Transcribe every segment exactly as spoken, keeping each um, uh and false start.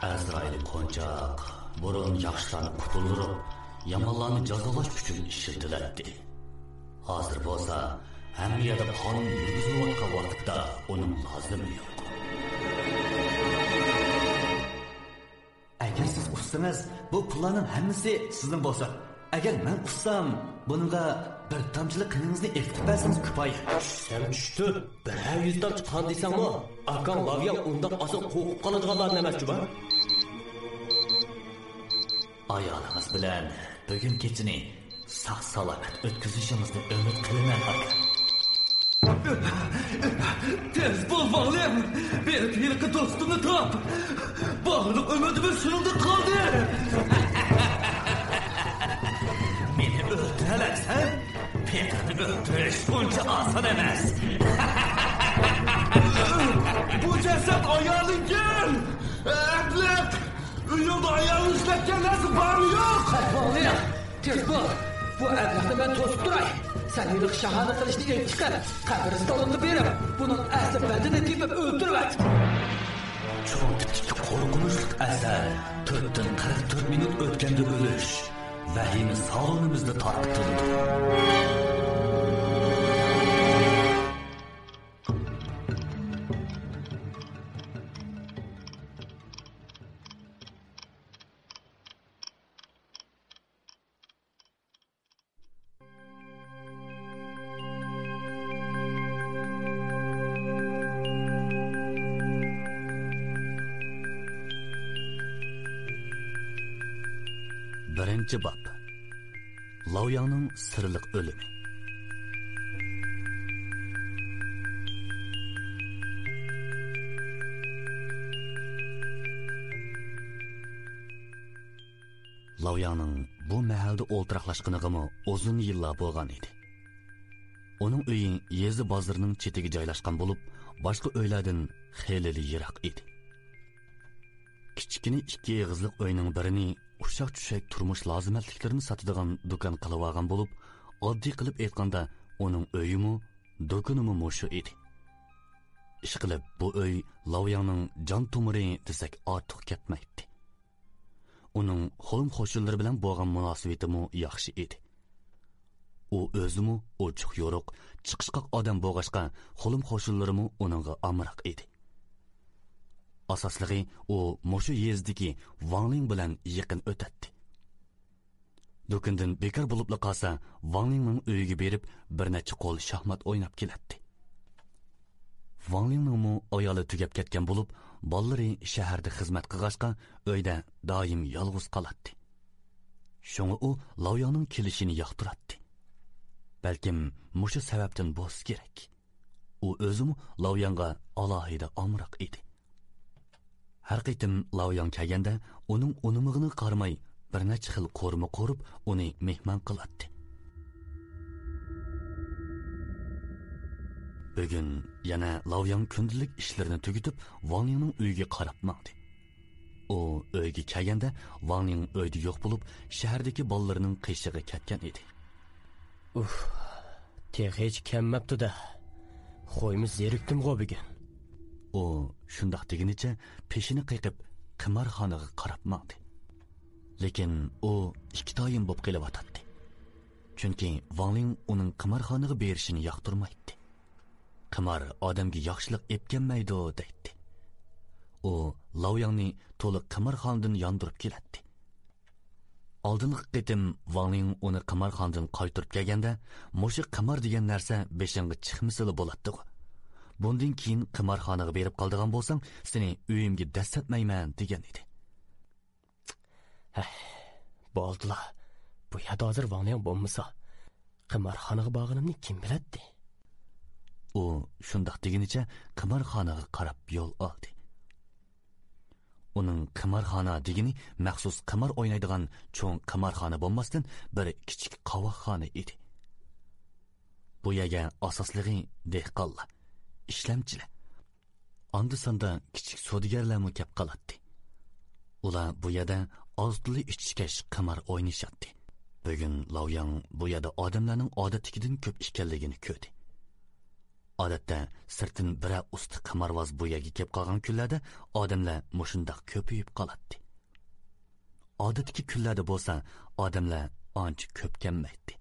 ئەزرائىل قونچاق بۇرۇن ياخشىلارنى قۇتۇلدۇرۇپ، يامانلارنى جازالاش ئۈچۈن ئىشلىتىلەتتى. ھازىر بولسا ھەممە يەردە قانۇن يۈرگۈزۈلۈۋاتقان ۋاقىتتا ئۇنىڭ لازىمى يوق. ئەگەر سىز ئۇتسىڭىز، بۇ پۇللارنىڭ ھەممىسى سىزنىڭ بولسۇن. ئەگەر مەن ئۇتسام، بۇنىڭغا بىر تامچىلىق قېنىڭىزنى ئېقىتىپ بەرسىڭىز كۇپايە. چۈشسەم چۈشتۈم. بىرەر يۈز تامچە قان دېسەڭمۇ، ئاكاڭ لاۋياڭ ئۇنداق ئاسان قورقۇپ قالىدىغانلاردىن ئەمەس جۇما. ئايالىڭىز بىلەن بۈگۈن كېچىنى ساق-سالامەت ئۆتكۈزۈشىڭىزنى ئۈمىد قىلىمەن، ئاكا. تېز بول، ۋاڭلىڭ! بېرىپ ھېلىقى دوستۇمنى تاپ! بارلىق ئۈمىدىمىز شۇنىڭدا قالدى! مېنى ئۆلتۈرەلەمسەن؟ پېقىرنى ئۆلتۈرۈش ئۇنچە ئاسان ئەمەس. بۇ جەسەت ئايالىڭكەن! ئەبلەخ! ئۆيۈڭدە ئايالىڭ ئىشلەتكەن نەرسە بارمۇ يوق؟ ۋاڭلىڭ! تېز بول! بۇ ئەبلەخنى مەن توسۇپ تۇراي. سەن ھېلىقى شاھانە قىلىچنى ئېلىپ چىقىپ، قەبرىستانلىققا بېرىپ، بۇنىڭ ئەسلى بەدىنىنى تېپىپ ئۆلتۈرۈۋەت. چوڭ تىپتىكى قورقۇنچلۇق ئەسەر تۆتتىن قىرىق تۆت مىنۇت ئۆتكەندە ئۆلۈش ۋەھىمە سالونىمىزدا تارقىتىلىدۇ. بىرىنچى باب. لاۋياڭنىڭ سىرلىق ئۆلۈمى. لاۋياڭنىڭ بۇ مەھەلدە ئولتۇراقلاشقىنىغىمۇ ئۇزۇن يىللار بولغان ئىدى. ئۇنىڭ ئۆيى يېزا بازىرىنىڭ چېتىگە جايلاشقان بولۇپ، باشقا ئۆيلەردىن خېلىلا يىراق ئىدى. كىچىككىنە ئىككى ئېغىزلىق ئۆينىڭ بىرىنى ئۇششاق-چۈششەك تۇرمۇش لازىمەتلىكلىرىنى ساتىدىغان دۇكان قىلىۋالغان بولۇپ، ئاددىي قىلىپ ئېيتقاندا، ئۇنىڭ ئۆيىمۇ، دۇكىنىمۇ مۇشۇ ئىدى. ئىشقىلىپ، بۇ ئۆي لاۋياڭنىڭ جان تومۇرى دېسەك ئارتۇق كەتمەيتتى. ئۇنىڭ خولۇم قوشۇنلىرى بىلەن بولغان مۇناسىۋىتىمۇ ياخشى ئىدى. ئۇ ئۆزىمۇ ئوچۇق-يورۇق، چىقىشقاق ئادەم بولغاچقا، خولۇم قوشۇنلىرىمۇ ئۇنىڭغا ئامراق ئىدى. ئاساسلىقى، ئۇ مۇشۇ يېزىدىكى ۋاڭلىڭ بىلەن يېقىن ئۆتەتتى. دۇكىنىدىن بىكار بولۇپلا قالسا، ۋاڭلىڭنىڭ ئۆيىگە بېرىپ، بىر نەچچە قول شاھمات ئويناپ كېلەتتى. ۋاڭلىڭنىڭمۇ ئايالى تۈگەپ كەتكەن بولۇپ، بالىلىرى شەھەردە خىزمەت قىلغاچقا، ئۆيدە دائىم يالغۇز قالاتتى. شۇڭا ئۇ لاۋياڭنىڭ كېلىشىنى ياقتۇراتتى. بەلكىم مۇشۇ سەۋەبتىن بولسا كېرەك. ئۇ ئۆزىمۇ لاۋياڭغا ئالاھىدە ئامراق ئىدى. ھەر قېتىم لاۋياڭ كەلگەندە، ئۇنىڭ ئۇنىمىغىنىغا قارىماي، بىر نەچچە خىل قورۇما قورۇپ، ئۇنى مېھمان قىلاتتى. بۈگۈن يەنە لاۋياڭ كۈندىلىك ئىشلىرىنى تۈگىتىپ، ۋاڭلىڭنىڭ ئۆيىگە قاراپ ماڭدى. ئۇ ئۆيگە كەلگەندە، ۋاڭلىڭ ئۆيدە يوق بولۇپ، شەھەردىكى بالىلىرىنىڭ قېشىغا كەتكەن ئىدى. ئۇھ، تېخىچە كەلمەپتۇ-دە. خويمۇ زېرىكتىمغۇ بۈگۈن. ئۇ شۇنداق دېگىنىچە پېشىنى قېقىپ، قىمارخانىغا قاراپ ماڭدى. لېكىن ئۇ ئىككى تايىن بولۇپ قېلىۋاتاتتى. چۈنكى ۋاڭلىڭ ئۇنىڭ قىمارخانىغا بېرىشىنى ياقتۇرمايتتى. قىمار ئادەمگە ياخشىلىق ئېلىپ كەلمەيدۇ، دەيتتى. ئۇ لاۋياڭنى تولا قىمارخانىدىن ياندۇرۇپ كېلەتتى. ئالدىنقى قېتىم ۋاڭلىڭ ئۇنى قىمارخانىدىن قايتۇرۇپ كەلگەندە، مۇشۇ قىمار دېگەن نەرسە بېشىڭغا چىقمىسىلا بولاتتىغۇ. بۇندىن كېيىن قىمارخانىغا بېرىپ قالىدىغان بولساڭ، سېنى ئۆيۈمگە دەسسەتمەيمەن، دېگەن ئىدى. ھەي، بولدىلا. بۇ يەردە ھازىر ۋاڭلىڭ بولمىسا، قىمارخانىغا بارغىنىمنى كىم بىلەتتى؟ ئۇ شۇنداق دېگىنىچە قىمارخانىغا قاراپ يول ئالدى. ئۇنىڭ قىمارخانا دېگىنى مەخسۇس قىمار ئوينايدىغان چوڭ قىمارخانا بولماستىن، بىر كىچىك قاۋاقخانا ئىدى. بۇ يەرگە ئاساسلىقى دېھقانلار، ئىشلەمچىلەر، ئاندا-ساندا كىچىك سودىگەرلەرمۇ كەپ قالاتتى. ئۇلار بۇ يەردە ئاز-تولا ئىچىشكەچ قىمار ئوينىشاتتى. بۈگۈن لاۋياڭ بۇ يەردە ئادەملەرنىڭ ئادەتتىكىدىن كۆپ ئىكەنلىكىنى كۆردى. ئادەتتە سىرتتىن بىرەر ئۇستا قىمارۋاز بۇ يەرگە كېلىپ قالغان كۈنلەردە ئادەملەر مۇشۇنداق كۆپىيىپ قالاتتى. ئادەتتىكى كۈنلەردە بولسا ئادەملەر ئانچە كۆپ كەلمەيتتى.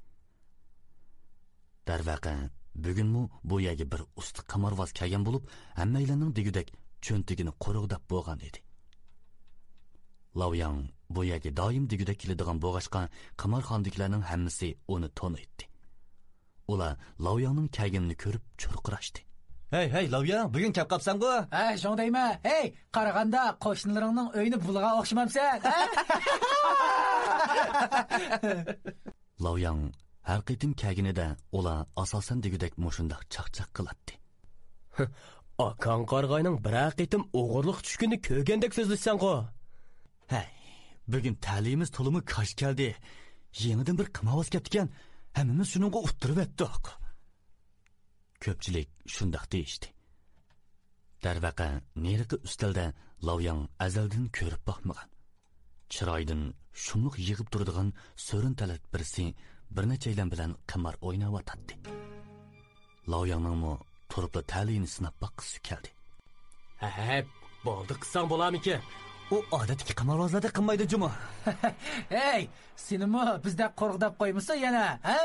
دەرۋەقە، بۈگۈنمۇ بۇ يەرگە بىر ئۇستا قىمارۋاز كەلگەن بولۇپ، ھەممەيلەننىڭ دېگۈدەك چۆنتىكىنى قۇرۇقداپ بولغان ئىدى. لاۋياڭ بۇ يەرگە دائىم دېگۈدەك كېلىدىغان بولغاچقا، قىمارخانىدىكىلەرنىڭ ھەممىسى ئۇنى تونۇيتتى. ئۇلار لاۋياڭنىڭ كەلگىنىنى كۆرۈپ چۇرقىراشتى. ھەي، ھەي، لاۋياڭ، بۈگۈن كەپ قاپسەنغۇ؟ ھە، شۇڭا دەيمەن. ھەي، قارىغاندا قوشنىلىرىڭنىڭ ئۆيىنى بۇلىغان ئوخشىمامسەن، ھە؟ لاۋياڭ ھەر قېتىم كەلگىنىدە ئۇلار ئاساسەن دېگۈدەك مۇشۇنداق چاقچاق قىلاتتى. ئاكاڭ قارىغاينىڭ بىرەر قېتىم ئوغرىلىق چۈشكىنىنى كۆرگەندەك سۆزلىشىسەنغۇ؟ ھەي، بۈگۈن تەلىيىمىز تولىمۇ كاج كەلدى. يېڭىدىن بىر قىمارۋاز كەپتىكەن، ھەممىمىز شۇنىڭغا ئۇتتۇرۇۋەتتۇق. كۆپچىلىك شۇنداق دېيىشتى. دەرۋەقە، نېرىقى ئۈستەلدە لاۋياڭ ئەزەلدىن كۆرۈپ باقمىغان، چىرايىدىن شۇملۇق يېغىپ تۇرىدىغان سۆرۈن تەلەت بىرسى بىر نەچچەيلەن بىلەن قىمار ئويناۋاتاتتى. لاۋياڭنىڭمۇ تۇرۇپلا تەلىيىنى سىناپ باققۇسى كەلدى. ھە، بولدى قىلساڭ بولارمىكىن؟ ئۇ ئادەتتىكى قىمارۋازلاردەك قىلمايدۇ جۇمۇ. ھەي، سېنىمۇ بىزدەك قورقۇداپ قويمىسۇن يەنە، ھە؟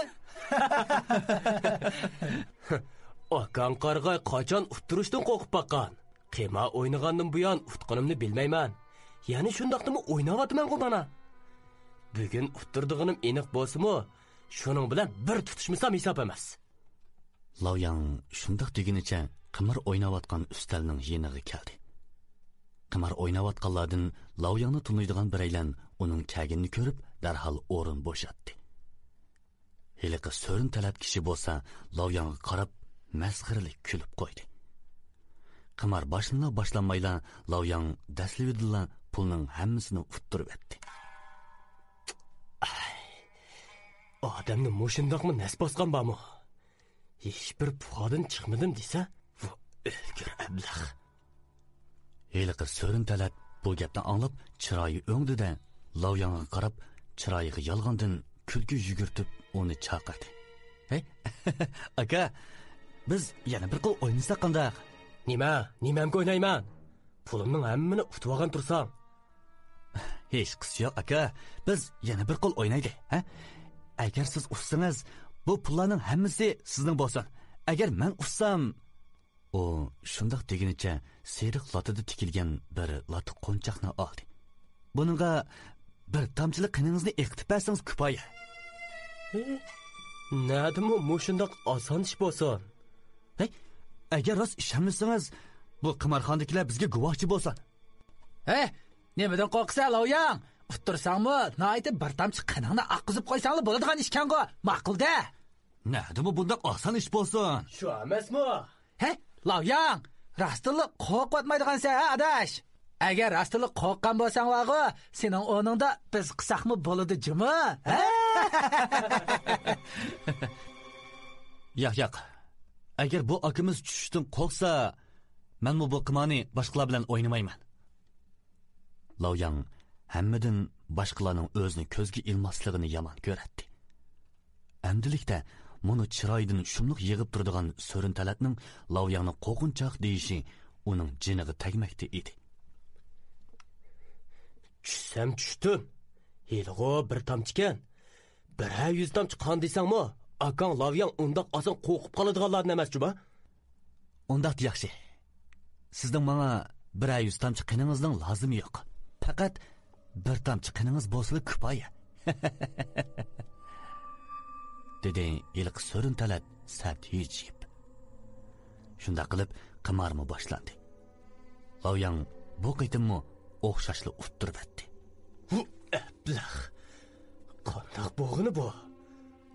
ئاكاڭ قارىغاي قاچان ئۇتتۇرۇشتىن قورقۇپ باققان؟ قىمار ئوينىغاندىن بۇيان ئۇتقىنىمنى بىلمەيمەن. يەنە شۇنداقتىمۇ ئويناۋاتىمەنغۇ مانا. بۈگۈن ئۇتتۇرىدىغىنىم ئېنىق بولسىمۇ، شۇنىڭ بىلەن بىر تۇتۇشمىسام ھېساب ئەمەس. لاۋياڭ شۇنداق دېگىنىچە قىمار ئويناۋاتقان ئۈستەلنىڭ يېنىغا كەلدى. قىمار ئويناۋاتقانلاردىن لاۋياڭنى تونۇيدىغان بىرەيلەن ئۇنىڭ كەلگىنىنى كۆرۈپ، دەرھال ئورۇن بوشاتتى. ھېلىقى سۆرۈن تەلەت كىشى بولسا لاۋياڭغا قاراپ مەسخىرىلىك كۈلۈپ قويدى. قىمار باشلىنار باشلانمايلا لاۋياڭ دەسلىۋىدىنلا پۇلنىڭ ھەممىسىنى ئۇتتۇرۇۋەتتى. ئاي، ئادەمنى مۇشۇنداقمۇ نەس باسقان بارمۇ؟ ھېچبىر پۇخادىن چىقمىدىم دېسە، ۋۇ ئۆلگۈر ئەبلەخ. ھېلىقى سۆرۈن تەلەت بۇ گەپنى ئاڭلاپ، چىرايى ئۆڭدى-دە، لاۋياڭغا قاراپ، چىرايىغا يالغاندىن كۈلكە يۈگۈرتۈپ، ئۇنى چاقىردى. ھەي، ئاكا، بىز يەنە بىر قول ئوينىساق قانداق؟ نېمە؟ نېمەمگە ئوينايمەن؟ پۇلۇمنىڭ ھەممىنى ئۇتۇۋالغان تۇرساڭ. ھېچقىسى يوق، ئاكا. بىز يەنە بىر قول ئوينايلى، ھە؟ ئەگەر سىز ئۇتسىڭىز، بۇ پۇللارنىڭ ھەممىسى سىزنىڭ بولسۇن. ئەگەر مەن ئۇتسام، ئۇ شۇنداق دېگىنىچە سېرىق لاتىدا تىكىلگەن بىر لاتا قونچاقنى ئالدى. بۇنىڭغا بىر تامچىلا قېنىڭىزنى ئېقىتىپ بەرسىڭىز كۇپايە. ھە؟ نەدىمۇ مۇشۇنداق ئاسان ئىش بولسۇن؟ ھەي، ئەگەر راست ئىشەنمىسىڭىز، بۇ قىمارخانىدىكىلەر بىزگە گۇۋاھچى بولسۇن. ھەي، نېمىدىن قورقىسەن، لاۋياڭ؟ ئۇتتۇرساڭمۇ، ناھايىتى بىر تامچە قېنىڭنى ئاققۇزۇپ قويساڭلا بولىدىغان ئىشكەنغۇ، ماقۇل-دە. نەدىمۇ بۇنداق ئاسان ئىش بولسۇن؟ شۇ ئەمەسمۇ؟ ھەي، لاۋياڭ، راستتىنلا قورقۇۋاتمايدىغانسەن ھە، ئاداش؟ ئەگەر راستتىنلا قورققان بولساڭ بارغۇ، سېنىڭ ئورنۇڭدا بىز قىلساقمۇ بولىدۇ جۇمۇ، ھە؟ ياق، ياق. ئەگەر بۇ ئاكىمىز چۈشۈشتىن قورقسا، مەنمۇ بۇ قىمارنى باشقىلار بىلەن ئوينىمايمەن. لاۋياڭ ھەممىدىن باشقىلارنىڭ ئۆزىنى كۆزگە ئىلماسلىقىنى يامان كۆرەتتى. ئەمدىلىكتە مۇنۇ چىرايىدىن شۇملۇق يېغىپ تۇرىدىغان سۆرۈن تەلەتنىڭ لاۋياڭنى قورقۇنچاق دېيىشى ئۇنىڭ جېنىغا تەگمەكتە ئىدى. چۈشسەم چۈشتۈم. ھېلىغۇ بىر تامچىكەن. بىرەر يۈز تامچە قان دېسەڭمۇ، ئاكاڭ لاۋياڭ ئۇنداق ئاسان قورقۇپ قالىدىغانلاردىن ئەمەس جۇما. ئۇنداقتا ياخشى. سىزنىڭ ماڭا بىرەر يۈز تامچە قېنىڭىزنىڭ لازىمى يوق. پەقەت بىر تامچە قېنىڭىز بولسىلا كۇپايە. دېدى ھېلىقى سۆرۈن تەلەت سەت ھىجىيىپ. شۇنداق قىلىپ قىمارمۇ باشلاندى. لاۋياڭ بۇ قېتىممۇ ئوخشاشلا ئۇتتۇرۇۋەتتى. ۋۇ ئەبلەخ! قانداق بولغىنى بۇ؟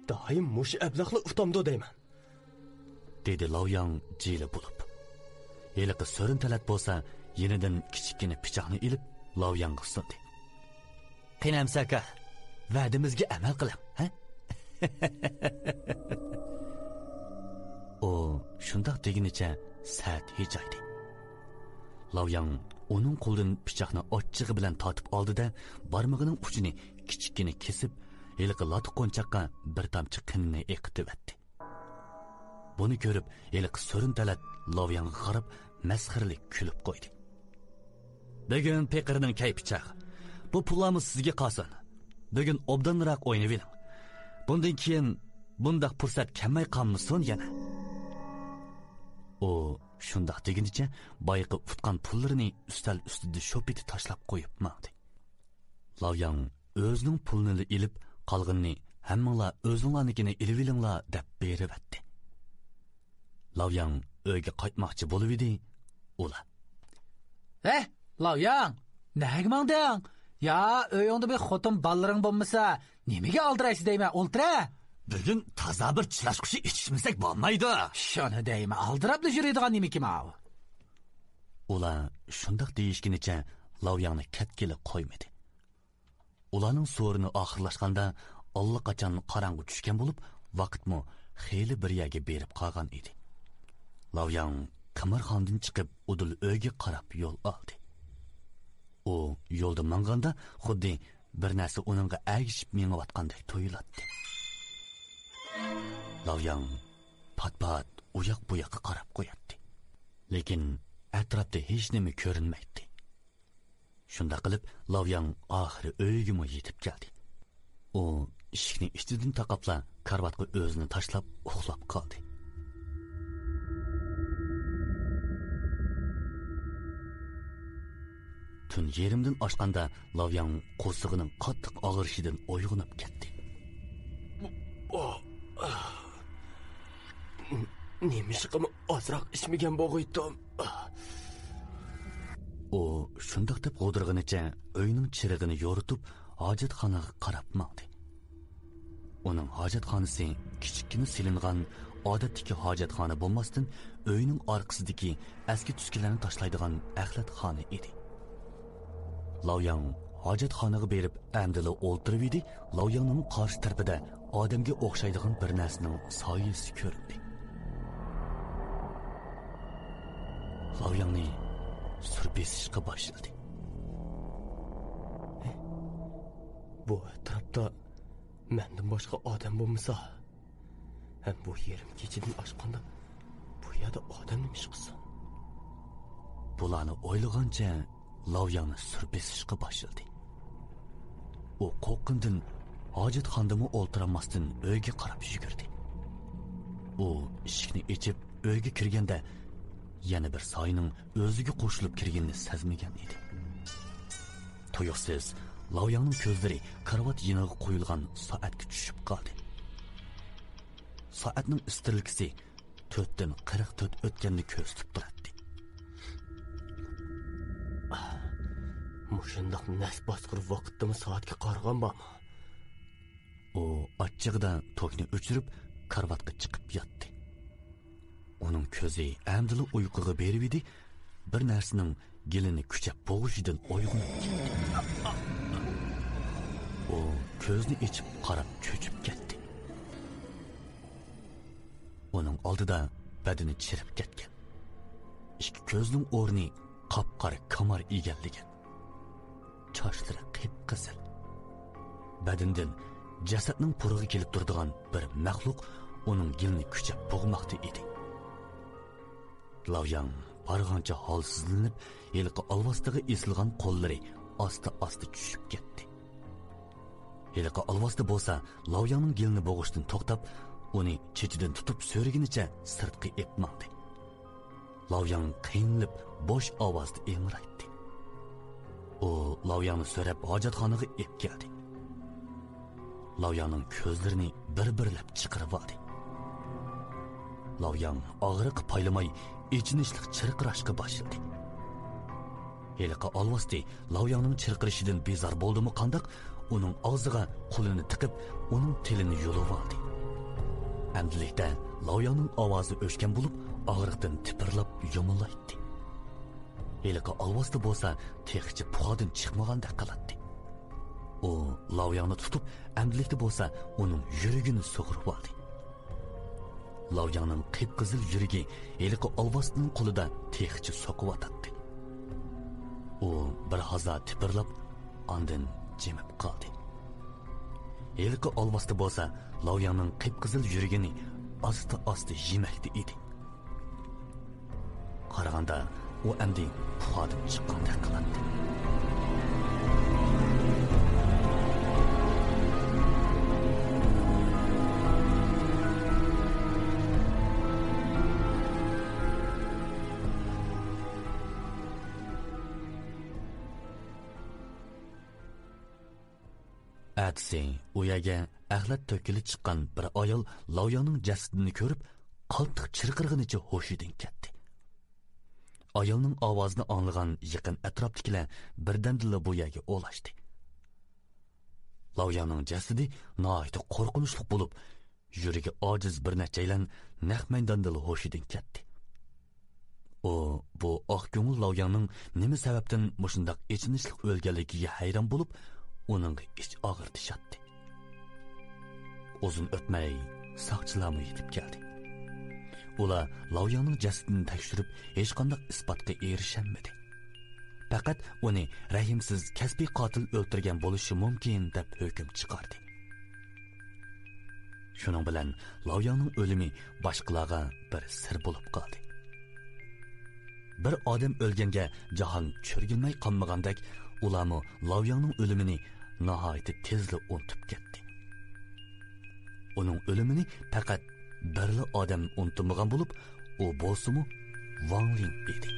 دائىم مۇشۇ ئەبلەخلا ئۇتامدۇ دەيمەن. دېدى لاۋياڭ جىلە بولۇپ. ھېلىقى سۆرۈن تەلەت بولسا يېنىدىن كىچىككىنە پىچاقنى ئېلىپ لاۋياڭغا سۇندى. قېنى ئەمىسە ئاكا، ۋەدىمىزگە ئەمەل قىلىڭ، ھە؟ ئۇ شۇنداق دېگىنىچە سەت ھىجايدى. لاۋياڭ ئۇنىڭ قولىدىن پىچاقنى ئاچچىقى بىلەن تارتىپ ئالدى-دە، بارمىقىنىڭ ئۇچىنى كىچىككىنە كېسىپ، ھېلىقى لاتا قونچاققا بىر تامچە قېنىنى ئېقىتىۋەتتى. بۇنى كۆرۈپ، ھېلىقى سۆرۈن تەلەت لاۋياڭغا قاراپ مەسخىرىلىك كۈلۈپ قويدى. بۈگۈن پېقىرنىڭ كەيپى چاغ. بۇ پۇللارمۇ سىزگە قالسۇن. بۈگۈن ئوبدانراق ئوينىۋېلىڭ. بۇندىن كېيىن بۇنداق پۇرسەت كەلمەي قالمىسۇن يەنە. ئۇ شۇنداق دېگىنىچە بايىقى ئۇتقان پۇللىرىنى ئۈستەل ئۈستىدە شوپىتى تاشلاپ قويۇپ ماڭدى. لاۋياڭ ئۆزىنىڭ پۇلىنىلا ئېلىپ، قالغىنىنى ھەممىڭلار ئۆزۈڭلارنىڭكىنى ئېلىۋېلىڭلار دەپ بېرىۋەتتى. لاۋياڭ ئۆيگە قايتماقچى بولۇۋىدى، ئۇلار. ھە، لاۋياڭ، نەگە ماڭدىڭ؟ يا، ئۆيۈڭدە بىر خوتۇن بالىلىرىڭ بولمىسا، نېمىگە ئالدىرايسىز دەيمەن، ئولتۇرە. بۈگۈن تازا بىر چىلاش قۇشى ئېچىشمىسەك بولمايدۇ. شۇنى دەيمەن، ئالدىراپلا يۈرىدىغان نېمىكىن ئاۋۇ؟ ئۇلار شۇنداق دېيىشكىنىچە لاۋياڭنى كەتكىلى قويمىدى. ئۇلارنىڭ سورۇنى ئاخىرلاشقاندا، ئاللىقاچان قاراڭغۇ چۈشكەن بولۇپ، ۋاقىتمۇ خېلى بىر يەرگە بېرىپ قالغان ئىدى. لاۋياڭ قىمارخانىدىن چىقىپ، ئۇدۇل ئۆيگە قاراپ يول ئالدى. ئۇ يولدا ماڭغاندا، خۇددى بىر نەرسە ئۇنىڭغا ئەگىشىپ مېڭىۋاتقاندەك تۇيۇلاتتى. لاۋياڭ پات-پات ئۇياق-بۇياققا قاراپ قوياتتى. لېكىن ئەتراپتا ھېچنېمە كۆرۈنمەيتتى. شۇنداق قىلىپ، لاۋياڭ ئاخىرى ئۆيىگىمۇ يېتىپ كەلدى. ئۇ ئىشىكنى ئىچىدىن تاقاپلا، كارىۋاتقا ئۆزىنى تاشلاپ ئۇخلاپ قالدى. تۈن يېرىمدىن ئاشقاندا، لاۋياڭ قورسىقىنىڭ قاتتىق ئاغرىشىدىن ئويغىنىپ كەتتى. نېمىشقىمۇ ئازراق ئىچمىگەن بولغىيتتۇم؟ ئۇ شۇنداق دەپ غودۇرىغىنىچە ئۆينىڭ چىرىغىنى يورۇتۇپ، ھاجەتخانىغا قاراپ ماڭدى. ئۇنىڭ ھاجەتخانىسى كىچىككىنە سېلىنغان ئادەتتىكى ھاجەتخانا بولماستىن، ئۆينىڭ ئارقىسىدىكى ئەسكى تۈسكىلەرنى تاشلايدىغان ئەخلەتخانا ئىدى. لاۋياڭ ھاجەتخانىغا بېرىپ ئەمدىلا ئولتۇرۇۋىدى، لاۋياڭنىڭ قارشى تەرىپىدە ئادەمگە ئوخشايدىغان بىر نەرسىنىڭ سايىسى كۆرۈندى. لاۋياڭنى سۈر بېسىشقا باشلىدى. بۇ ئەتراپتا مەندىن باشقا ئادەم بولمىسا، ھەم بۇ يېرىم كېچىدىن ئاشقاندا بۇ يەردە ئادەم نېمە ئىش قىلسۇن؟ بۇلارنى ئويلىغانچە لاۋياڭنى سۈر بېسىشقا باشلىدى. ئۇ قورققىنىدىن ھاجەتخانىدىمۇ ئولتۇرالماستىن ئۆيگە قاراپ يۈگۈردى. ئۇ ئىشىكنى ئېچىپ ئۆيگە كىرگەندە، يەنە بىر سايىنىڭ ئۆزىگە قوشۇلۇپ كىرگىنىنى سەزمىگەن ئىدى. تۇيۇقسىز لاۋياڭنىڭ كۆزلىرى كارىۋات يېنىغا قويۇلغان سائەتكە چۈشۈپ قالدى. سائەتنىڭ ئىسترېلكىسى تۆتتىن قىرىق تۆت ئۆتكەننى كۆرسىتىپ تۇراتتى. مۇشۇنداق نەس باسقۇر ۋاقىتتىمۇ سائەتكە قارىغان بارمۇ؟ ئۇ ئاچچىقىدا توكنى ئۆچۈرۈپ، كارىۋاتقا چىقىپ ياتتى. ئۇنىڭ كۆزى ئەمدىلا ئۇيقۇغا بېرىۋىدى، بىر نەرسىنىڭ گېلىنى كۈچەپ بوغۇشىدىن ئويغىنىپ كەتتى. ئۇ كۆزىنى ئېچىپ قاراپ چۆچۈپ كەتتى. ئۇنىڭ ئالدىدا بەدىنى چىرىپ كەتكەن، ئىككى كۆزىنىڭ ئورنى قاپقارا كامار ئىگىلىگەن. چاچلىرى قىپقىزىل. بەدىنىدىن جەسەتنىڭ پۇرىقى كېلىپ تۇرىدىغان بىر مەخلۇق ئۇنىڭ گېلىنى كۈچەپ بوغماقتا ئىدى. لاۋياڭ بارغانچە ھالسىزلىنىپ، ھېلىقى ئالۋاستىغا ئېسىلغان قوللىرى ئاستا-ئاستا چۈشۈپ كەتتى. ھېلىقى ئالۋاستى بولسا لاۋياڭنىڭ گېلىنى بوغۇشتىن توختاپ، ئۇنى چېچىدىن تۇتۇپ سۆرىگىنىچە سىرتقا ئېپ ماڭدى. لاۋياڭ قىينىلىپ، بوش ئاۋازدا ئىڭرايتتى. ئۇ لاۋياڭنى سۆرەپ ھاجەتخانىغا ئېپ كەلدى. لاۋياڭنىڭ كۆزلىرىنى بىر-بىرلەپ چىقىرىۋالدى. لاۋياڭ ئاغرىققا پايلىماي، ئېچىنىشلىق چىرقىراشقا باشلىدى. ھېلىقى ئالۋاستى لاۋياڭنىڭ چىرقىرىشىدىن بىزار بولدىمۇ قانداق، ئۇنىڭ ئاغزىغا قولىنى تىقىپ، ئۇنىڭ تىلىنى يۇلۇۋالدى. ئەمدىلىكتە لاۋياڭنىڭ ئاۋازى ئۆچكەن بولۇپ، ئاغرىقتىن تىپىرلاپ يۇمۇلايتتى. ھېلىقى ئالۋاستى بولسا تېخىچە پۇخادىن چىقمىغاندەك قىلاتتى. ئۇ لاۋياڭنى تۇتۇپ، ئەمدىلىكتە بولسا ئۇنىڭ يۈرىكىنى سۇغۇرۇۋالدى. لاۋياڭنىڭ قىپقىزىل يۈرىكى ھېلىقى ئالۋاستىنىڭ قولىدا تېخىچە سوقۇۋاتاتتى. ئۇ بىر ھازا تىپىرلاپ، ئاندىن جىمىپ قالدى. ھېلىقى ئالۋاستى بولسا لاۋياڭنىڭ قىپقىزىل يۈرىكىنى ئاستا-ئاستا يېمەكتە ئىدى. قارىغاندا، ئۇ ئەمدى پۇخادىن چىققاندەك قىلاتتى. ئەتىسى ئۇ يەرگە ئەخلەت تۆككىلى چىققان بىر ئايال لاۋياڭنىڭ جەسىتىنى كۆرۈپ، قاتتىق چىرقىرىغىنىچە ھوشىدىن كەتتى. ئايالنىڭ ئاۋازىنى ئاڭلىغان يېقىن ئەتراپتىكىلەر بىردەمدىلا بۇ يەرگە ئولاشتى. لاۋياڭنىڭ جەسىتى ناھايىتى قورقۇنچلۇق بولۇپ، يۈرىكى ئاجىز بىر نەچچەيلەن نەق مەيداندىلا ھوشىدىن كەتتى. ئۇ بۇ ئاق كۆڭۈل لاۋياڭنىڭ نېمە سەۋەبتىن مۇشۇنداق ئېچىنىشلىق ئۆلگەنلىكىگە ھەيران بولۇپ، ئۇنىڭغا ئىچ ئاغرىتىشاتتى. ئۇزۇن ئۆتمەي، ساقچىلارمۇ يېتىپ كەلدى. ئۇلار لاۋياڭنىڭ جەسىتىنى تەكشۈرۈپ، ھېچقانداق ئىسپاتقا ئېرىشەلمىدى. پەقەت ئۇنى رەھىمسىز كەسپىي قاتىل ئۆلتۈرگەن بولۇشى مۇمكىن، دەپ ھۆكۈم چىقاردى. شۇنىڭ بىلەن لاۋياڭنىڭ ئۆلۈمى باشقىلارغا بىر سىر بولۇپ قالدى. بىر ئادەم ئۆلگەنگە جاھان چۆرگىلمەي قالمىغاندەك، ئۇلارمۇ لاۋياڭنىڭ ئۆلۈمىنى ناھايىتى تېزلا ئۇنتۇپ كەتتى. ئۇنىڭ ئۆلۈمىنى پەقەت بىرلا ئادەم ئۇنتۇمىغان بولۇپ، ئۇ بولسىمۇ ۋاڭ لىڭ ئىدى.